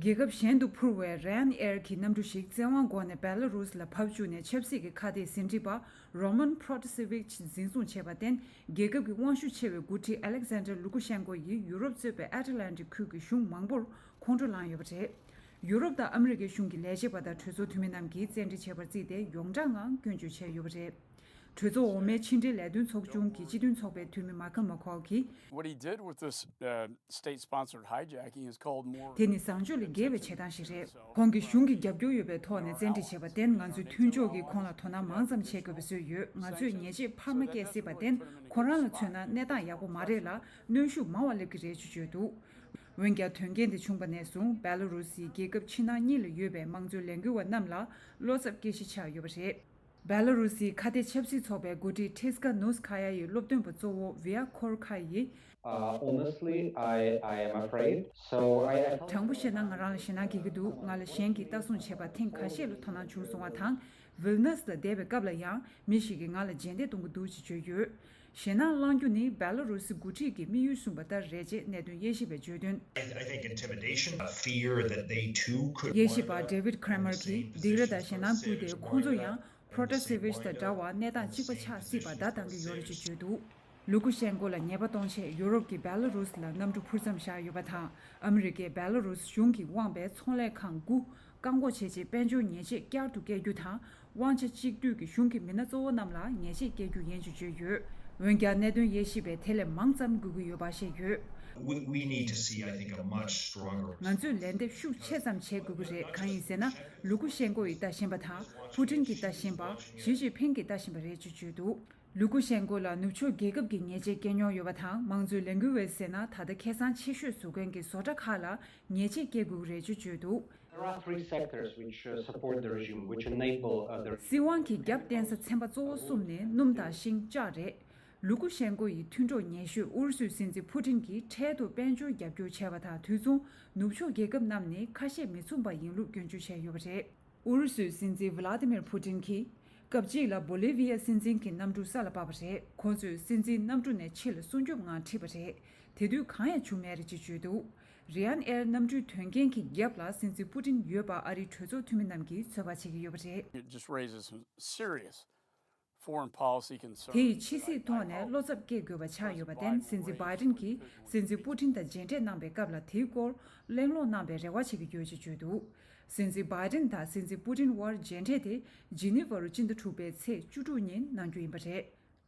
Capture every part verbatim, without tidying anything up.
རྒྱལ་ཁབ་གཞན་དུ་འཕུར་བའི་Ryanair གྱི་གནམ་གྲུ་ཞིག་བཙན་དབང་འོག་ནས་བེ་ལ་རུས་ལ་བབས་བཅུག་ནས་ཆབ་སྲིད་ཀྱི་ཁ་གཏད་ཟིན་བྲིས་པ་Roman Protasevich འཛིན་བཟུང་བྱས་པར་བརྟེན། རྒྱལ་ཁབ་ཀྱི་དབང་ཤུགས་ཆེ་བའི་འགོ་ཁྲིད་Alexander Lukashenko ཡིས་ཡུ་རོབ་གཙོས་པའི་ཨེ་ཊ་ལན་ཊིག་ཁུལ་གྱི་གཞུང་མང་པོར་ཁོང་ཁྲོ་ལངས་ཡོད་པ་རེད། ཡུ་རོབ་དང་ཨ་མི་རི་ཀའི་གཞུང་གི་ལས་བྱེད་པ་དང་གྲོས་ཚོགས་འཐུས་མི་རྣམས་ཀྱིས་བཙན་ཁྲིད་བྱས་པར་བརྩིས་ཏེ། ཡོངས་གྲགས་ངང་སྐྱོན་བརྗོད་བྱས་ཡོད་པ་རེད། གྲོས་ཚོགས་འོག་མའི་ཕྱི་འབྲེལ་ལས་དོན་ཚོགས་ཆུང་གི་སྤྱི་མཐུན་ཚོགས་པའི་འཐུས་མི་མཱ་ཁེལ་མཱ་ཁོལ་གྱིས། What he did with this, uh, state-sponsored hijacking is called more དེ་ནི་བཟང་སྤྱོད་ལས་བརྒལ་བའི་བྱེད་སྟངས་ཤིག་རེད། ཁོང་གིས་གཞུང་གི་རྒྱབ་སྐྱོར་ཡོད་པའི་ཐོག་ནས་བཙན་ཁྲིད་བྱས་པར་བརྟེན། ང་ཚོའི་མཐུན་ཕྱོགས་ཀྱིས་ཁོང་ལ་དོ་སྣང་མང་ཙམ་བྱེད་དགོས་པ་བཟོས་ཡོད། ང་ཚོས་ཉེས་ཆད་འཕར་མ་བཀལ་སྲིད་པར་བརྟེན། ཁོ་རང་ལ་མཚོན་ན་གནས་སྟངས་ཡག་པོ་མ་རེད་ལ། གནོན་ཤུགས་མང་བ་སླེབས་ཀྱི་རེད་ཅེས་བརྗོད་འདུག་འོན་ཀྱང་། དོན་རྐྱེན་དེ་བྱུང་བ་ནས་བཟུང་བེ་ལ་རུ་སིའི་རྒྱལ་ཁབ་ཕྱི་ནང་གཉིས་ལ་ཡོད་པའི་དམངས་གཙོའི་ལས་འགུལ་བ་རྣམས་ལ་བློ་འཚབ་སྐྱེ་གཞི་ཆགས་ཡོད་པ་རེད། བེ་ལ་རུ་སིའི་ཁ་གཏད་ཆབ་སྲིད་ཚོགས་པའི་འགོ་ཁྲིད་ཁྲི་སྐ་ནུས་ཁ་ཡ་ཡི་སློབ་སྟོན་པ་གཙོ་བོ་བྷི་ཡ་ཁོར་ཁ་ཡིས། Uh, honestly, I, I am afraid. So I, I tell དྲང་པོ་བཤད་ན། ང་རང་ལ་ཞེད་སྣང་སྐྱེ་གི་འདུག་ང་ལ་གཞན་གྱིས་ལྟ་སྲུང་བྱས་པ་ཐེངས་ཁ་ཤས་ལ་དོ་སྣང་བྱུང་སོང་བ་དང་། ཝིལ་ནས་ལ་བསྡད་པའི་སྐབས་ལ་ཡང་མི་ཞིག་གིས་ང་ལ་རྗེས་འདེད་གཏོང་གི་འདུག་ཅེས་བརྗོད་ཡོད། ཞེད་སྣང་བསླང་རྒྱུ་ནི་བེ་ལ་རུ་སི་འགོ་ཁྲིད་ཀྱི་དམིགས་ཡུལ་བཟུང་པ་ལྟར་རེད་ཅེས་གནད་དོན་དབྱེ་ཞིབ་པས་བརྗོད་དོན། I, I think intimidation, a fear that they too could དབྱེ་ཞིབ་པ་David Kramer གྱིས་སྡིགས་ར་དང་ཞེད་སྣང་བསྐུལ་ཏེ། ཁོང་ཚོ་ཡང་Protasevich དང་འདྲ་བར་གནས་སྟངས་གཅིག་པ་ཆགས་སྲིད་པར་བརྡ་བཏང་གི་ཡོད་རེད་ཅེས་བརྗོད་འདུག་ལུ་ཀུ་ཤན་ཀོ་ལ་ཉེས་པ་གཏོང་ཆེད་ཡུ་རོབ་ཀྱིས་བེ་ལ་རུ་སི་ལ་གནམ་གྲུ་འཕུར་མཚམས་བཞག་ཡོད་པ་དང་། ཨ་མི་རི་ཀས་བེ་ལ་རུ་སི་གཞུང་གིས་དབང་བའི་ཚོང་ལས་ཁང་དགུ་བཀག་འགོག་བྱས་རྗེས། དཔལ་འབྱོར་ཉེས་ཆད་བསྐྱར་དུ་བཀལ་རྒྱུ་དང་། དབང་ཆ་གཅིག་སྡུད་ཀྱི་གཞུང་གི་མི་སྣ་གཙོ་བོ་རྣམས་ལ་ཉེས་ཆད་བཀལ་རྒྱུ་ཡིན་ཞེས་བརྗོད་ཡོད། འོན་ཀྱང་། གནད་དོན་དབྱེ་ཞིབ་པས་དེ་ལས་མང་ཙམ་དགོས་ཀྱི་ཡོད་པ་བཤད་ཡོད། We, we need to see, I think, a much stronger ང་ཚོས་ལན་འདེབས་ཤུགས་ཆེ་ཙམ་བྱེད་དགོས་ཀྱི་རེད། གང་ཡིན་ཟེར་ན། ལུ་ཀུ་ཤན་ཀོ་ཡིས་ལྟ་བཞིན་པ་དང་། ཕུ་ཀྲིན་གྱིས་ལྟ་བཞིན་པ། ཞི་ཅིན་ཕིང་གིས་ལྟ་བཞིན་པ་རེད་ཅེས་བརྗོད་འདུག་ལུ་ཀུ་ཤན་ཀོ་ལ་ནུབ་ཕྱོགས་རྒྱལ་ཁབ་ཀྱིས་ཉེས་ཆད་བཀལ་མྱོང་ཡོད་པ་དང་། དམངས་གཙོའི་ལས་འགུལ་བས་ཟེར་ན། ད་ལྟ་ཁེ་བཟང་ཆེ་ཤོས་བཟོ་མཁན་གྱི་བཟོ་གྲྭ་ཁག་ལ་ཉེས་ཆད་བཀལ་དགོས་ཀྱི་རེད་ཅེས་བརྗོད་འདུག There are three sectors which, uh, support the regime, which enable, uh, the སྲིད་དབང་གི་རྒྱབ་བརྟེན་ས་ཚན་པ་གཙོ་བོ་གསུམ་ནི་སྣུམ་དང་ཤིང་། ལྕགས་རེད། ལུ་ཀུ་ཤན་ཀོ་ཡི་མཐུན་གྲོགས་ཉེ་ཤོས་ཨུ་རུ་སུའི་སྲིད་འཛིན་ཕུ་ཀྲིན་གྱིས་འཕྲལ་དུ་དཔལ་འབྱོར་རྒྱབ་སྐྱོར་བྱས་པ་དང་། དུས་མཚུངས་ནུབ་ཕྱོགས་རྒྱལ་ཁབ་རྣམས་ནི་ཁ་ཞེ་མི་མཚུངས་པ་ཡིན་ལུགས་སྐྱོན་བརྗོད་བྱས་ཡོད་པ་རེད། ཨུ་རུ་སུའི་སྲིད་འཛིན་ཝི་ལ་ཏི་མིར་ཕུ་ཀྲིན་གྱིས། སྐབས་གཅིག་ལ་བོ་ལི་བི་ཡ་སྲིད་འཛིན་གྱི་གནམ་གྲུ་ས་ལ་སྤར་བ་རེད། ཁོང་ཚོས་སྲིད་འཛིན་གནམ་གྲུ་ནས་ཕྱི་ལ་སྲུང་སྐྱོབ་ངང་ཁྲིད་པ་རེད། དེ་དུས་གང་ཡང་བྱུང་མེད་རེད་ཅེས་བརྗོད་འདུག Ryanair གནམ་གྲུའི་དོན་རྐྱེན་གྱི་རྒྱབ་ལ་སྲིད་འཛིན་ཕུ་ཀྲིན་ཡོད་པ་ཨ་རིའི་གྲོས་ཚོགས་འཐུས་མི་རྣམས་ཀྱིས་ཚོད་དཔག་བྱེད་ཀྱི་ཡོད་པ་རེད། It just raises some serious foreign policy concerns དེ་ཡིས་ཕྱི་སྲིད་ཐོག་ནས་བློ་འཚབ་སྐྱེ་དགོས་པ་ཆགས་ཡོད་པར་བརྟེན། སྲིད་འཛིན་བྷའི་ཏིན་གྱིས་སྲིད་འཛིན་ཕུ་ཀྲིན་དང་མཇལ་འཕྲད་གནང་པའི་སྐབས་ལ་དེའི་སྐོར་གླེང་སློང་གནང་པའི་རེ་བ་བྱེད་ཀྱི་ཡོད་ཅེས་བརྗོད་འདུག་སྲིད་འཛིན་བྷའི་ཏིན་དང་སྲིད་འཛིན་ཕུ་ཀྲིན་དབར་མཇལ་འཕྲད་དེ་ཇི་ནི་ཝ་རུ་སྤྱི་ཟླ་དྲུག་པའི་ཚེས་བཅུ་དྲུག་ཉིན་གནང་རྒྱུ་ཡིན་པ་རེད།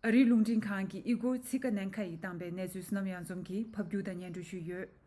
ཨ་རིའི་རླུང་འཕྲིན་ཁང་གི་ཨི་གོ་ཚི་ཀ་ནན་ཁ་ཡིས་བཏང་པའི་གནས་ཚུལ་བསོད་ནམས་གཡང་འཛོམས་ཀྱིས་ཕབ་སྒྱུར་དང་སྙན་སྒྲོན་ཞུས་ཡོད།